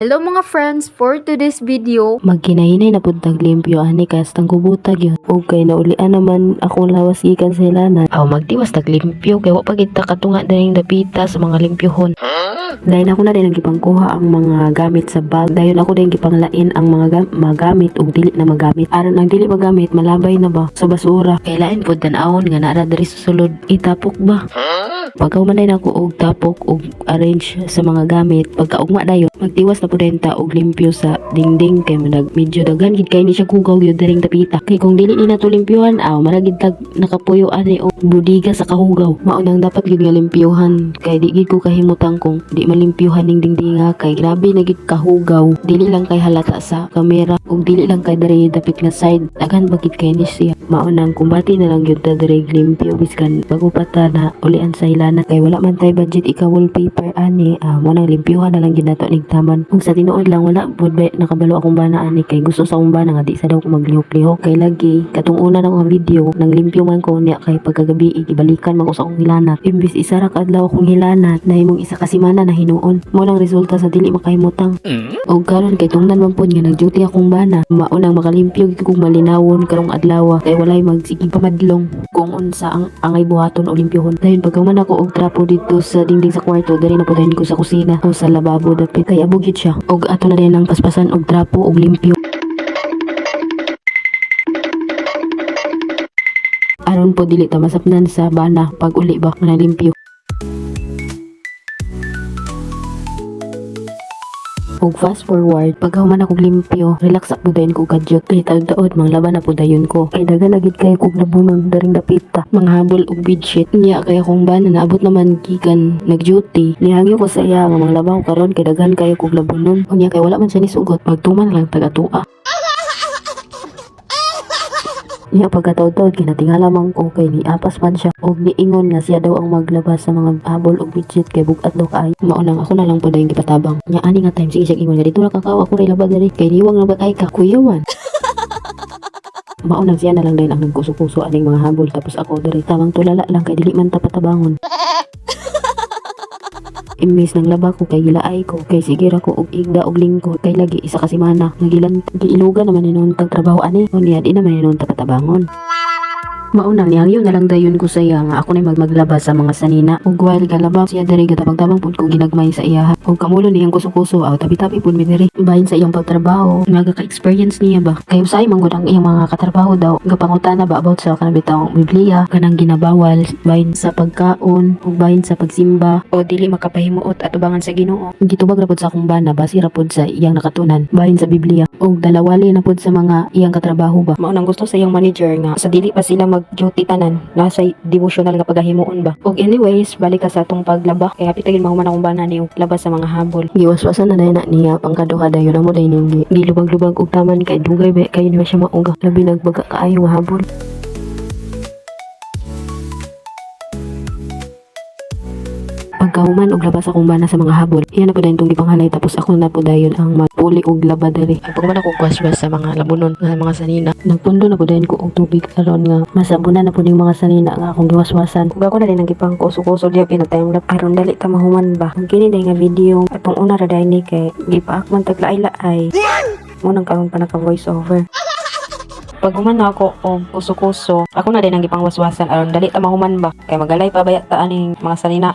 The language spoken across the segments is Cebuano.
Hello mga friends, for today's video, Magkinahinay na pud tag limpyo ani kay hastang kubuta gyud. Ug kay naulian naman akong lawas gikan sa hilanan. Aw, magtiwas tag limpyo kay wa pa gid ta katunga diring dapita sa mga limpyohon. Dayon ako na din ang gipangkuha ang mga gamit sa bag. Dayon ako din gipanglain ang mga magamit ug dili na magamit. Aron ang dili magamit, malabay na ba sa basura. Kay lain pud tan-awon nga naa ra diri sa sulod, itapok ba. Pagkahuman dayon ako og tapok og arrange sa mga gamit, pagkaugma dayon, magtiwas na pud dayon ta og limpyo sa dingding kay manag medyo daghan gid kay ni siya hugaw gyud diring dapita. Kay kung dili ni nato limpyuhan, aw mara gid tag nakapuyo ani og budiga sa kahugaw. Mao nang dapat gid nga limpyuhan kay di gid ko kahimutang kung di malimpyuhan ning dingdinga kay grabe na gid kahugaw. Dili lang kay halata sa kamera ug dili lang kay diri dapit nga side, daghan ba gid kay ni siya. Mao nang kumbati na lang gyud ta diri limpyo biskan bago pa ta na ulian sa hilanan kay wala man tay budget ika wallpaper ani, mo nang limpyuhan na lang gyud nato ning taman. Ug sa tinuod lang, wala pud ba nakabalo akong bana ani kay gusto sa akong bana nga di sa daw ko maglihok-lihok. Kay lagi katong una na akong video, nang limpyo man ko niya kay pagkagabi ibalikan man ko sa akong hilanat. Imbis isa ra ka adlaw akong hilanat, nahimong isa ka semana na hinuon. Mo nang resulta sa dili makahimutang. Og karon kay tungnan man pud nga nag-duty akong bana, mao nang makalimpyo gid kog malinawon karong adlaw kay walay magsigig pamadlong kung unsa ang angay buhaton o limpyohon. Dayon pagkahuman ako og trapo didto sa dingding sa kwarto, diri na pud dayon ko sa kusina o sa lababo dapit kay abog gyud siya. Og ato na din ang paspasan og trapo og limpyo. Aron po dili ta masapnan sa bana pag uli ba nga nalimpyo. Ug fast forward, pagkahuman akong limpyo, relax ako dayon ko kadyot. Kay taod-taod, manglaba na po dayon ko. Kay daghan na gid kay kog labunon daring dapita. Mga habol og bedsheet. Niya kay akong bana naabot naman gikan nag-duty. Nihangyo ko sa iya nga manglaba ko karon kay daghan kayo kog labunon. Unya kay wala man siya nisugot, magtuman lang taga-tua. Niya pagkataod-taod kinatingala man ko kay niapas man siya og niingon nga siya daw ang maglaba sa mga habol og bedsheet kay bug-at daw kaayo. Mao nang ako na lang pud dayon gipatabang. Nya ani nga time sige siya ingon nga dito ra ka, ako ray laba diri kay niwang na ba kay ka kuyawan. Mao nang siya na lang dayon ang nagkuso-kuso aning mga habol tapos ako diri tamang tulala lang kay dili man ta patabangon. Imbes nang laba ko kay gilaay ko kay sige ra ko og igda og lingko kay lagi isa ka semana nagilan giilugan naman ni noon tag trabaho ani, unya di naman ni noon ta patabangon. Mao nang nihangyo na lang dayon ko sa iya nga ako na maglaba sa mga sanina. Ug while galaba siya diri, gatabang-tabang pud ko ginagmay sa iya. Ug kamulo niyang kuso-kuso, aw tabi-tabi pud mi diri. Bahin sa iyang pagtrabaho, nga ka-experience niya ba. Kay usahay man gud ang iyang mga katrabaho daw gapangutana ba about sa kanang bitawng Biblia, kanang ginabawal bahin sa pagkaon ug bahin sa pagsimba o dili makapahimuot atubangan sa Ginoo. Gitubag ra pud sa akong bana base ra pud sa iyang nakatunan bahin sa Biblia ug dalawali na pud sa mga iyang katrabaho ba. Mao nang gusto sa iyang manager nga sa dili pa sila mag-duty tanan nasa devotional nga pagahimuon ba. Og anyways, balik ka sa atong paglaba kay hapit gid mahuman akong bana ni og laba sa mga habol. Giwaswasan na dayon na niya pangkaduha, dayon amo dayon yung gilubag-lubag og taman kay dugay ba kayo ni siya mauga, labi nagbaga kaayo nga habol. Pagkahuman og labas akong bana sa mga habol, iya na po dayon tong gipanghalay tapos ako na po dayon ang magpuli og laba diri. Ay paghuman ako waswas sa mga labunon nga mga sanina. Nagpundo na po dayon ko og tubig aron nga masabunan na po ning mga sanina nga akong giwaswasan. Ug ako na din ang gipangkuso-kuso diya pina-time lapse aron dali ta mahuman ba. Ug kini day nga video atong una ra day ni kay gipaak man tag laay-laay. Mo nang karon pa naka voice over. Pag human na ako og kuso-kuso, ako na din ang gipangwaswasan aron dali ta mahuman ba kay magalay pa baya ta aning mga sanina.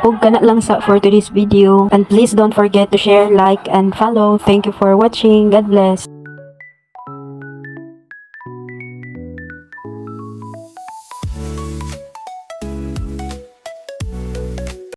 Ug kana lang sa for today's video. And please don't forget to share, like, and follow. Thank you for watching. God bless.